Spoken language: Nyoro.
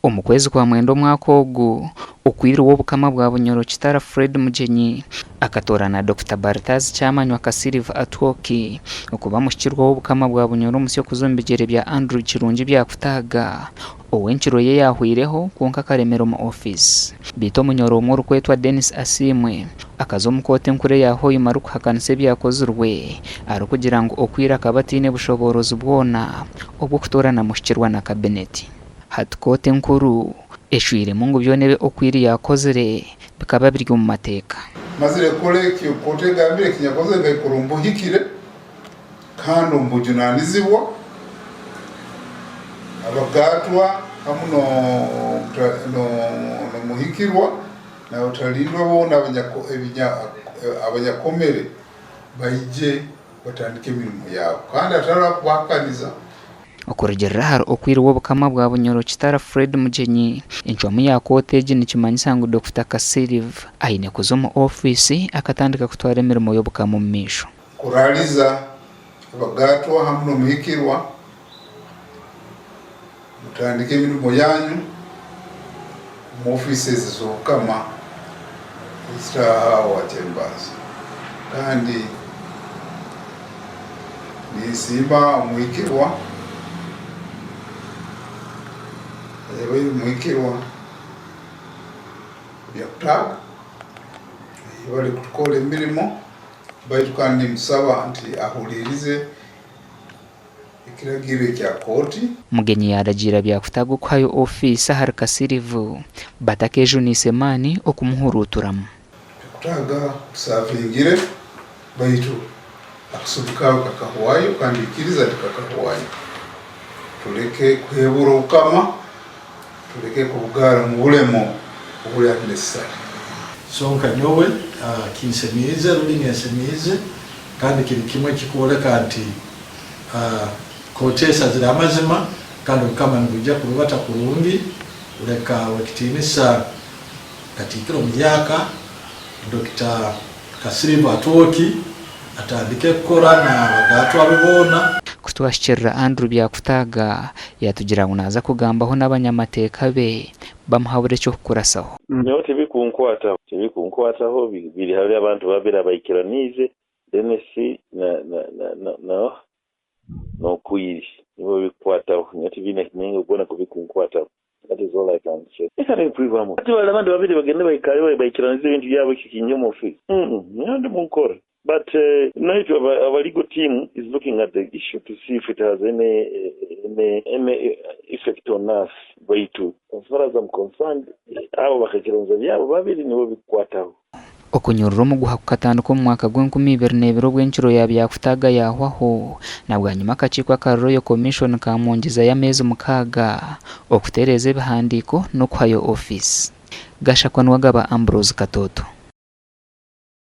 Omu kwezi kwa mwenda omwaka ogu, Okwiri w'Obukama bwa Bunyoro Kitara Fred Mugyenyi akatoorana Dokita Baltaz Kyamanywa Kasirivu Atwoki okuba muhikirwa w'Obukama bwa Bunyoro omusya okuza omu bigyere bya Andrew Kirungi Byakutaaga ou enkiro ye yaahweireho kwonka akaremera omu ofiisi. Beitu Omunyoro omwe orikwetwa Denis Asiimwe akaza omu kooti enkuru eya Hoima arikuhakanisa ebyakozirwe arikugira ngu Okwiri akaba ataine bushoboorozi bwona obw'okutoorana muhikirwa na kabineti. Hati kooti enkuru ecwiremu ngu byona ebi Okwiri yaakozire bikaba biri omu mateeka. Mazire kukora ekyo kooti egambire, eki nyakozire nkakikora omu buhikire kandi omu bujunanizibwa. Abagaatwa hamu n'omuhikirwa n'abatalindwa boona abanyakomere baije batandike emirimo yabo kandi hataraho kubahakaniza. Okurugiirira ahari Okwiri w'Obukama bwa Bunyoro Kitara Fred Mugyenyi, encwamu ya kooti egi nikimanyisa ngu Dokita Kasirivu aine kuza omu ofiisi akatandika kutwara emirimo y'Obukama omu maisho. Kuraaliza abagaatwa hamu n'omuhikirwa mutandike emirimo yanyu omu ofiisi ezi ez'Obukama eziri aha owa Chambers kandi Ninsiima omuhikirwa ayabaire omuhikirwa Byakutaaga ayebare kutukora emirimo baitu kandi nimusaba nti ahuliirize ekiragiro ekya kooti. Mugenyi yaaragiira Byakutaaga okuhayo ofiisi ahari Kasirivu batakejuniise maani okumuhuruuturamu. Byakutaaga tusavingire baitu akasumi kaawe kakahwayo kandi ikiriza nti kakahwayo. Tuleke kuhebura Obukama, tuleke kubugara omu bulemu obuli unnecessary. So nka nyowe kinsemiize rundi nyesemiize kandi kiri kimwe ekikwoleka nti kooti esazire amazima kandi Obukama nibwija kurubata kurungi leka owekitiinisa Katiikiro Muhyaka Dokita Kasirivu Atwoki atandike kukora n'abagatwa be boona. Ku twahikirira Andrew Byakutaaga, yaatugira ngu naaza kugambaho n'abanyamateeka be bamuhabure eky'okukurasaho. Nyowe tibikunkwataho, tibikunkwataho, biri hali abantu babiri abaikiraniize, Dennis na na na na n'Okwiri nibo bikukwataho, nyowe tibiine muringo gwona kubikunkwataho. That is all I can say. Leka ninkwihwamu. Hati bali abandi babiri bagende baikare baikiranize ebintu byabo ekyo kinje omu office. Nyowe ndi munkora. But naitwe our legal team is looking at the issue to see if it has any any any effect on us. Baitu as far as I'm concerned abo bakaikiraniza byabo babiri nibo bikukwataho. Okunyurura omuguha kukatandika omu mwaka gw'enkumi ibiri n'ebiri obu enkiro ya Byakutaaga yaahwaho, na bwanyima akakiiko aka Royal Commission kaamwongyezayo ameezi mukaaga okutereeza ebihandiiko n'okuhayo ofiisi. Gashakwa Nuwagaba Ambrose Katooto.